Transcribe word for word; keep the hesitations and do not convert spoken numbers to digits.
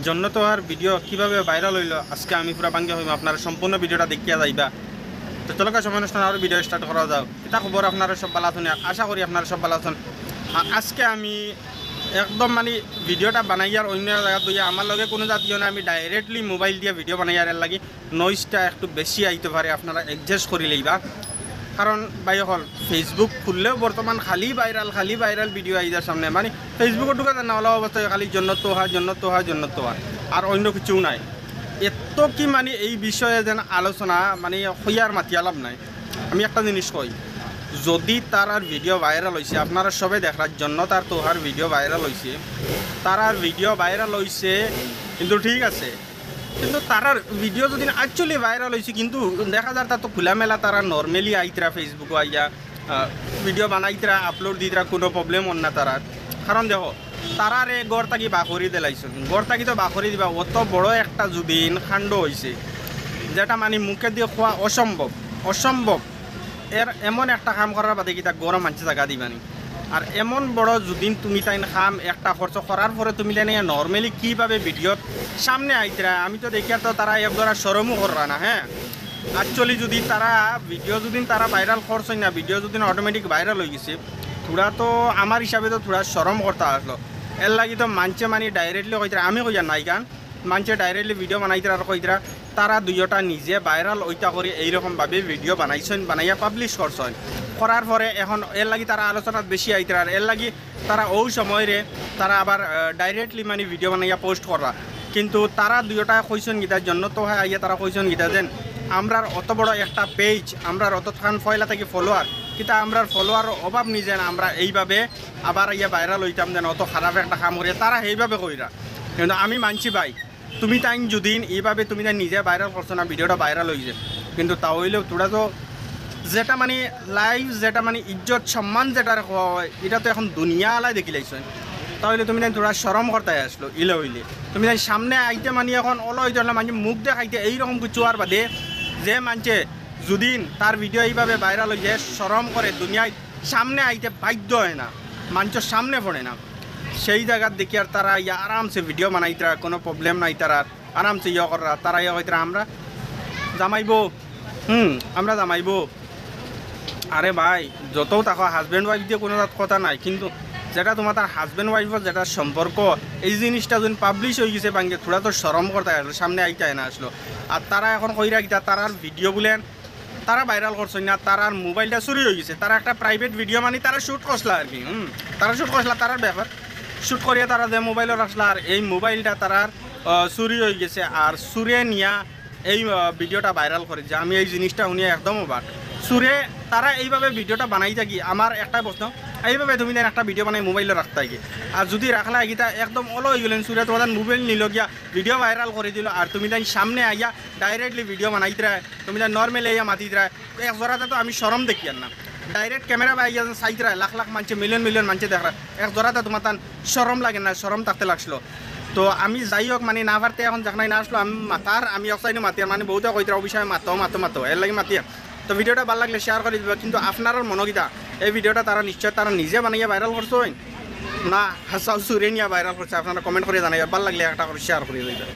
জন্নত তোহার ভিডিও কিভাবে ভাইরাল হইলো, আজকে আমি পুরা ভাঙ্গিয়া কইমু, আপনারা সম্পূর্ণ ভিডিওটা দেখিয়া যাইবা। তো চলো, সময় নষ্ট না করি ভিডিও স্টার্ট করা যাক। কিতা খবর, আপনারা সব ভালা আছইন? আশা করি আপনারা সব ভালা আছইন। আর আজকে আমি একদম মানে ভিডিওটা বানাইয়ার অন্য জাগাত বইয়া, আমার লগে কুনু জাতীয় না, আমি ডাইরেক্টলি মোবাইল দিয়া ভিডিও বানাইয়ার, এর লাগি নয়েজটা একটু বেশি আইতে পারে, আপনারা অ্যাডজাস্ট করি লইবা। কারণ ভাই অকল, Facebook খুললেও বর্তমান খালি ভাইরাল, খালি ভাইরাল ভিডিও আইযার সামনে, মানে Facebook-ও ঢুকা যায় না, অলা অবস্থায় খালি জন্নত তোহা, জন্নত তোহা, জন্নত তোহা, আর অন্য কিছু নাই। এত কি মানে এই বিষয়ে যেন আলোচনা, মানে কইয়ার মাতিয়া লাভ নাই। আমি একটা জিনিস কই, যদি তারার ভিডিও ভাইরাল হইছে, আপনারা সবে দেখরা জন্নত আর তোহার ভিডিও ভাইরাল হইছে, তারার ভিডিও ভাইরাল হইছে, কিন্তু ঠিক আছে, কিন্তু তারার ভিডিও যদি actually ভাইরাল হইছে, কিন্তু দেখা যার তা তো খোলামেলা তারা normally আইতরা Facebook-ও আইয়া, আহ, ভিডিও বানাইতরা, আপলোড দিতরা, কুনু প্রবলেম অর না তারার। কারণ দেখো, তারারে ঘর থাকি বার করি দিলাইছইন, ঘর থাকি তো বার করি দিবা, অত বড় একটা যুদিন কাণ্ড হইছে, যেটা মানে মুখে দিয়া কওয়া অসম্ভব, অসম্ভব। এর এমন একটা কাম করার বাদে কিতা ঘরো মানষে জাগা দিবানি? আর এমন বড় যুদিন তুমি তাইন কাম একটা করছো, করার পরে তুমি তাইন normally কিভাবে ভিডিওর সামনে আইতরা? আমি তো দেখিয়ার তো তারা এক জরা শরমও কররা না, হ্যাঁ। Actually যদি তারা ভিডিও যদি তারা ভাইরাল করছইন না, ভিডিও যদি অটোমেটিক ভাইরাল হই গেছে, থুড়া তো আমার হিসাবে তো থুড়া শরম করতা আছলো। এর লাগি তো মানষে মানে ডাইরেক্টলি কইতরা, আমি কইয়ার নায় কান, মানষে ডাইরেক্টলি ভিডিও বানাইতরা আর কইতরা, তারা দুইওটা নিজে ভাইরাল অইতা করি এইরকম ভাবে ভিডিও বানাইছইন, বানাইয়া পাবলিশ করছইন, করার পরে এখন এর লাগি তারা আলোচনাত বেশি আইতরা, আর এর লাগি তারা অউ সময়রে তারা আবার, আহ, ডাইরেক্টলি মানে ভিডিও বানাইয়া পোস্ট কররা। কিন্তু তারা দুইওটায় কইছইন কিতা, জন্নত তোহায় আইয়া তারা কইছইন কিতা যেন, আমরার অত বড় একটা পেজ, আমরার অতখান পয়লা থাকি ফলোয়ার, কিতা আমরার ফলোয়ার অভাব নি যেন আমরা এইভাবে আবার আইয়া ভাইরাল হইতাম যেন, অত খারাপ একটা কাম করিয়া তারা এইভাবে কইরা। কিন্তু আমি মানছি ভাই, তুমি তাইন যুদিন এইভাবে তুমি তাইন নিজে ভাইরাল করছো না, ভিডিওটা ভাইরাল হইছে, কিন্তু তা অইলেও থুড়া তো যেটা মানে লাইফ, যেটা মানে ইজ্জত সম্মান যেটারে কওয়া হয়, ইটা তো এখন দুনিয়া আলাই দেখিলাইছইন। তা অইলে তুমি তাইন থুড়া শরম করতায় আছলো, ইলা অইলে তুমি তাইন সামনে আইতে মানে এখন অলা অইতে অইলে মানে মুখ দেখাইতে এইরকম কিছু আর বাদে যে মানষে যুদিন তার ভিডিও এইভাবে ভাইরাল হইছে, শরম করে দুনিয়ার সামনে আইতে বাধ্য হয় না, মানষর সামনে পড়ে না। সেই জাগাত দেখিয়ার তারা ইয়া আরামসে ভিডিও বানাইতরা, কুনু প্রবলেম নাই তারার, আরামসে ইয়া কররা। তারা ইয়া কইতরা, "আমরা জামাইবো, হুম, আমরা জামাইবো।" আরে ভাই, যতও থাকো, হাজব্যান্ড ওয়াইফ দিয়া কুনু জাত কথা নাই, কিন্তু যেটা তুমার তার হাজব্যান্ড ওয়াইফর যেটা সম্পর্ক, এই জিনিসটা যুদি পাবলিশ হই গেছে বাঙ্গে, থুড়া তো শরম করতায় আছলো, সামনে আইতায় না আছলো। আর তারা এখন কইরা কিতা, তারার ভিডিও বুলেন তারা ভাইরাল করছইন না, তারার মোবাইলটা চুরি হই গেছে। তারা একটা প্রাইভেট ভিডিও মানে তারা শ্যুট করছলা আর কি, হুম, তারা শ্যুট করছলা, তারার ব্যাপার। শ্যুট করিয়া তারা যে মোবাইলো রাখছলা, আর এই মোবাইলটা তারার, আহ, চুরি হই গেছে। আর চুরে নিয়া এই, আহ, ভিডিওটা ভাইরাল করে যে আমি এই জিনিসটা হুনিয়া একদম অবাক। চুরে তারা এইভাবে ভিডিওটা বানাই থাকি, আমার একটা প্রশ্ন, এইভাবে তুমি তাইন একটা ভিডিও বানাই মোবাইলো রাখতায় কি? আর যুদি রাখলায় কিতা একদম অলা অই গেলেন, চুরে তুমার মোবাইল নিল গিয়া ভিডিও ভাইরাল করি দিল, আর তুমি তাইন সামনে আইয়া ডাইরেক্টলি ভিডিও বানাইতরায়, তুমি তাইন normally আইয়া মাতিতরায়, এক জরাতা তো আমি শরম দেখিয়ার না। ডাইরেক্ট ক্যামেরা বায় আইয়া যেন চাইতরায়, লাখ লাখ মানষে, মিলিয়ন মিলিয়ন মানষে দেখরা, এক জরাতা তুমার তান শরম লাগে না? শরম থাকতে লাগছিল। তো আমি যাই হোক, মানে না পারতে এখন যেখানে না আছলো, আমি মাতার, আমি অকসাইনে মাতিয়ার, মানে বউতে কইতরা, "ও বিষয়ে মাতো, মাতো, মাতো", এর লাগি মাতিয়ার। তো ভিডিওটা ভালা লাগলে শেয়ার করি দিবা, কিন্তু আপনারার মনো কিতা, এই ভিডিওটা তারা নিশ্চয় তারা নিজে বানাইয়া ভাইরাল করছইন না হাছাউ চুরে নিয়া ভাইরাল করছে? আপনারা কমেন্ট করি জানাইবা, ভালা লাগলে একটা করি শেয়ার করি দিবা।